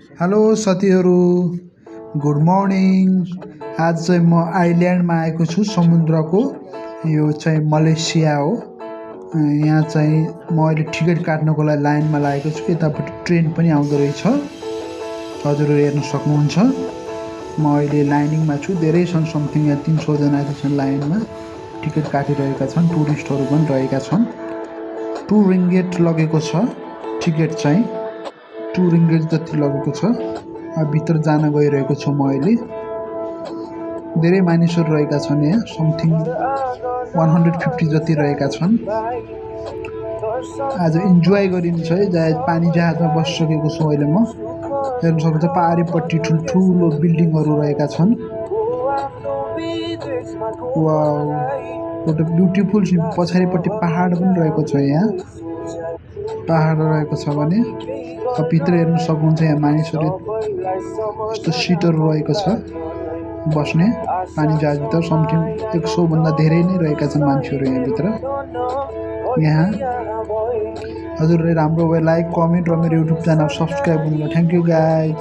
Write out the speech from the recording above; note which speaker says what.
Speaker 1: Hello साथीहरू, good morning. आज चाहिँ म आइल्यान्डमा आएको छु, समुद्रको। यो चाहिँ मलेसिया हो। यहाँ चाहिँ म अहिले टिकट काट्नको लागि लाइनमा लागेको छु। यतापट्टि ट्रेन पनि आउँदो रहेछ, हजुरहरू हेर्न सक्नुहुन्छ। म अहिले लाइनिङमा छु, धेरै छन्, समथिङ यहाँ 300 जना छन् लाइनमा, टिकट काटिरहेका छन्। टुरिस्टहरू पनि रहेका छन्। 2 रिङ्गेट लगेको छ टिकट चाहिँ, 2 रिङ्गेट जति लगेको छ। भित्र जान गइरहेको छु म अहिले। धेरै मानिसहरू रहेका छन् यहाँ, समथिङ 150 जति रहेका छन्। आज इन्जोय गरिन्छ है। पानी जहाजमा बसिसकेको छु अहिले म। हेर्न सक्नुहुन्छ पारिपट्टि ठुल्ठुलो बिल्डिङहरू रहेका छन्। वाउ, एउटा ब्युटिफुल पछाडिपट्टि पहाड पनि रहेको छ। यहाँ पहाड रहेको छ भने भित्र हेर्न सक्नुहुन्छ। यहाँ मानिसहरू यस्तो सिटहरू रहेको छ बस्ने पानी जहाजभित्र। समथिङ 100 भन्दा धेरै नै रहेका छन् मान्छेहरू यहाँभित्र। यहाँ हजुरले राम्रो भए लाइक, कमेन्ट र मेरो युट्युब च्यानल सब्सक्राइब गर्नु। Thank you guys.